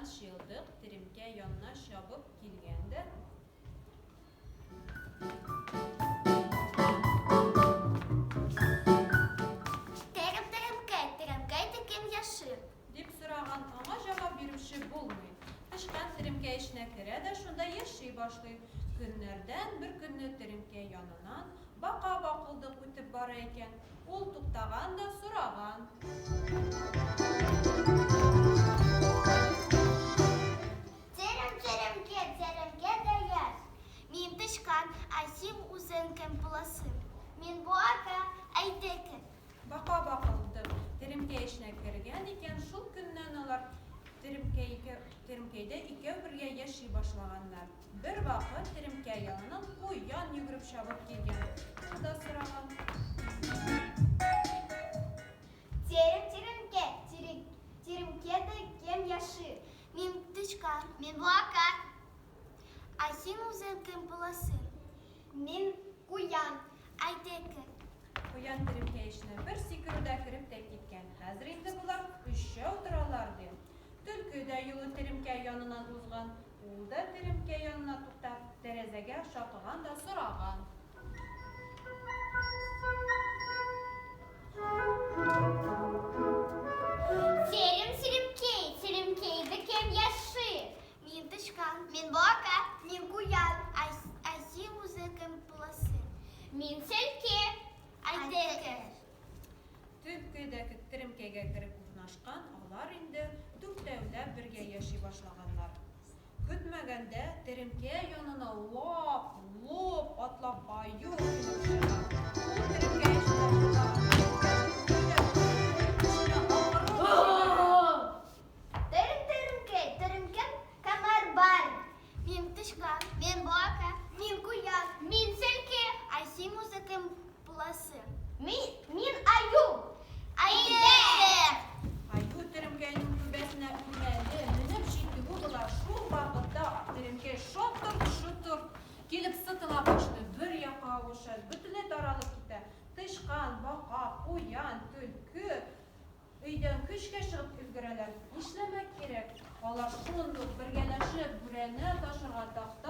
Тычкан чыелдык теремкә янына чабып килгән дә. Терем, теремкә, теремкәйдә кем яши? Дип сораган, аңа җавап бирүче булмый. Тычкан теремкә эченә керә дә шунда яши башлый. Көннәрдән бер көнне теремкә яныннан Бака бакылдык үтеп бара икән. Ул туктаган да сораган. Терем, теремкә, теремкә дә яш. Мин тычкан, ә син үзең кем буласың? Мин бака, әйдә кер. Бака бакылдык теремкә эченә кергән икән, шул көннән алар теремкәйгә, теремкәйдә икәү бергә яши башлаганнар. Бервакыт теремкә яныннан куян йөгереп чабып килгән. Ул да сораган. Терем, теремкә, теремкәдә кем яши? Мин тычкан. Мин бака. Ә син үзең кем буласың? Мин куян. Әйдә кер. Куян теремкә эченә бер сикерүдә кереп тә киткән. Хәзер инде болар өчәү торалар, ди. Төлке дә юлы теремкә яныннан узган. Ул да теремкә янына туктап, тәрәзәгә шакыган да сораган. Терем, теремкәй, теремкәйдә кем яши? Мин тычкан. Мин бака. Мин куян. Ә син үзең кем буласың? Мин төлке. Әйдә кер. Төлке дә теремкәйгә кереп урнашкан, алар инде дүртәүләп бергә яши башлаганнар. Көтмәгәндә теремкә янына лап, лоп атлап аю килеп чыга. Ул теремкә эченә чыга. Терем, теремкәй, теремкәм камар бар. Мин тычкан, мин бака, мин куян, мин төлке. Ә син үзең кем буласың? Мин, мин аю. Әйдә! Аю теремкәйнең түбәсенә үрмәле, менеп җитүе була, шул вакытта теремкәй шатырт-шотырт килеп сытыла башлый, бер якка авыша, бөтенләй таралып китә. Тычкан, бака, куян, төлке өйдән көчкә чыгып өлгерәләр. Нишләмәк кирәк, алар шундук бергәләшеп бүрәнә ташырга такта.